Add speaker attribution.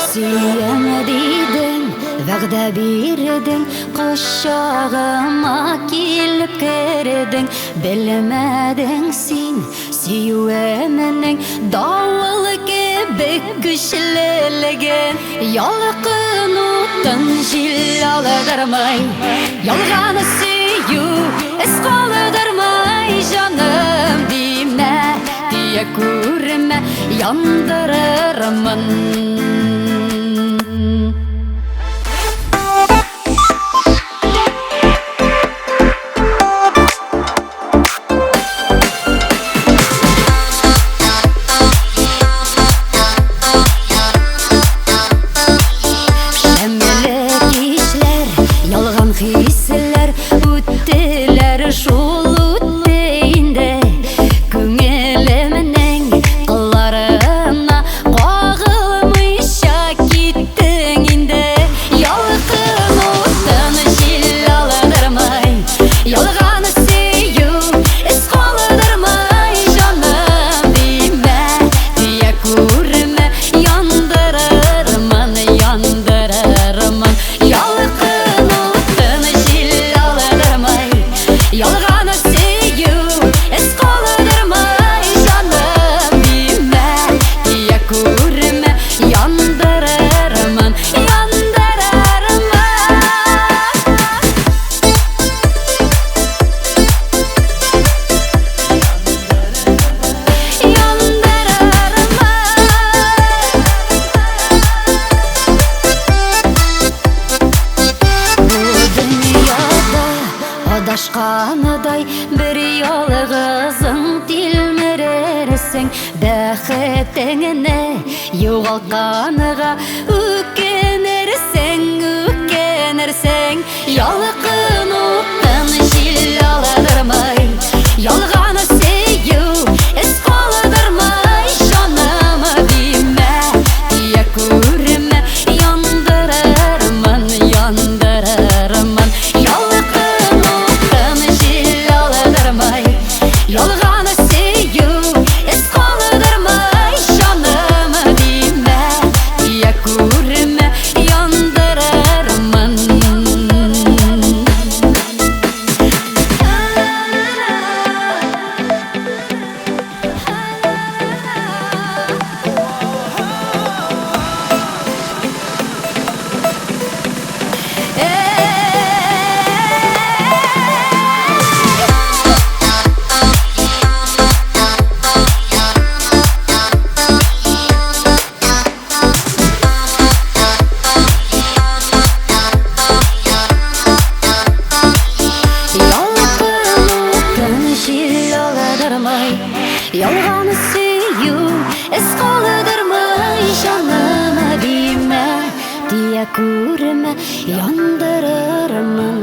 Speaker 1: Сөям дидең, вәгъдә бирдең, кочагыма килеп кердең. Белмәдең син сөюемнең давыл кебек көчлелеген. Ялкын утын җил алдырмый, ялган сөю эз калдырмый. Җаным димә, тия күрмә, яндырырмын. Шәмле кичләр, ялган хисләр үттеләр шул, үтте инде. Күңелемнең кылларына кагылмыйча киттең инде. Ялкын утын җил алдырмый, ялган сөю эз калдырмый. Җаным димә, тия күрмә, яндырырмын, яндырырмын. Ялкын утын җил алдырмый, ялган сөю эз калдырмый. Җаным димә, тия күрмә, яндырырмын, яндырырмын. Бу дөньяда адашкандай бер ялгызың тилмерерсең, бәхетеңне югалтканга үкенерсең, үкенерсең. Ялкын утын җил алдырмый, ялган сөю эз калдырмый. Җаным димә, тия күрмә, яндырырмын, яндырырмын. Ялкын утын җил алдырмый, ялган сөю эз калдырмый. Җаным димә, тия күрмә, яндырырмын. Ялкын утын җил алдырмый, ялган сөю эз калдырмый. Җаным димә, тия күрмә, яндырырмын.